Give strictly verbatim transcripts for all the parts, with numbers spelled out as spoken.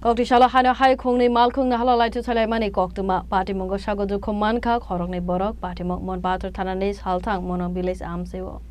Kokti salo haino hai khungni malkhung nahalo laithu thailaimani koktwma. Patimungo sago dukhu mankha khoroknwi borok. Patimung Monpathar thanani salthang Mono village amchio.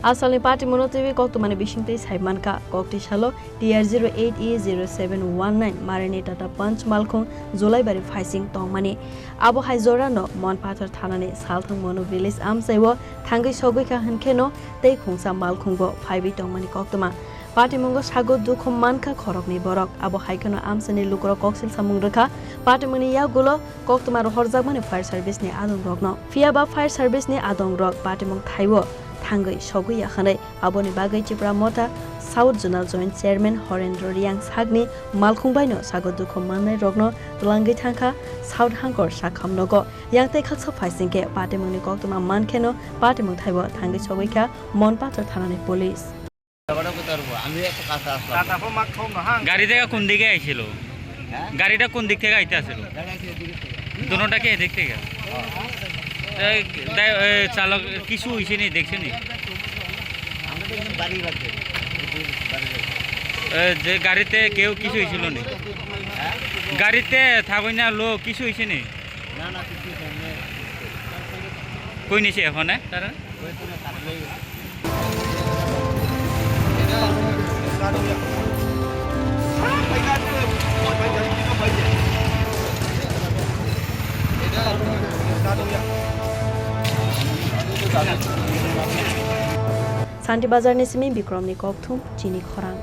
Asalni party mono twiwi koktwmani bisingtwi sai mankha, kokti salo T R zero eight E zero seven one nine marini Tata Punch malkhung Julaibari phaising tongmani. Abo hai jorano Monpathar thanani salthang Mono village amchaio thangwi sogwi kha hwnkheno tei khungsa malkhungbo phaiwi tongmani koktwma. Patimungo sago dukhu mankha khoroknwi borok. Abo hai kheno amchaini lukurok koksil samung rwkha. Patimungni yagulo koktwma rohorjakmani fire service ni adongrokno. Phiyaba fire service ni adongrok patimung thaiwo thangwi sogwi ya hwnwi. Aboni bagwi Tipra Motha South Zonal Joint Chairman Horendra Riang sakni malkhung baino sago dukhu mannairokno twlangwi thangkha South Hangkor sakham nogo. Yang tei khaksa phaising khe patimungni koktwma mankheno patimung thaibo thangwi sogwi kha Monpathar thanani police. ব্যাপারটা করতে পারবো। আমি একটা কাজে আসলাম। Gari থেকে কোন দিকে আইছিল? হ্যাঁ? গাড়িটা কোন দিক থেকে আইতে আসছিল? গাড়ি আছে এদিকে থেকে। দুটোটা কি এদিক থেকে? হ্যাঁ। এই, দা-, এই, চালক কিছু হইছে নি, দেখছে নি? আমরা তো এখানে বাড়ি বাড়ি। বাড়ি বাড়ি। এ, যে গাড়িতে কেউ কিছু হইছিল নি? হ্যাঁ? গাড়িতে থাকই না লোক কিছু হইছে নি? না, না, কিছু হইছে না। কই নিছে এখন, এ, তারা? Santi Bazar ni simi Bikrom ni kokthum chini khorang.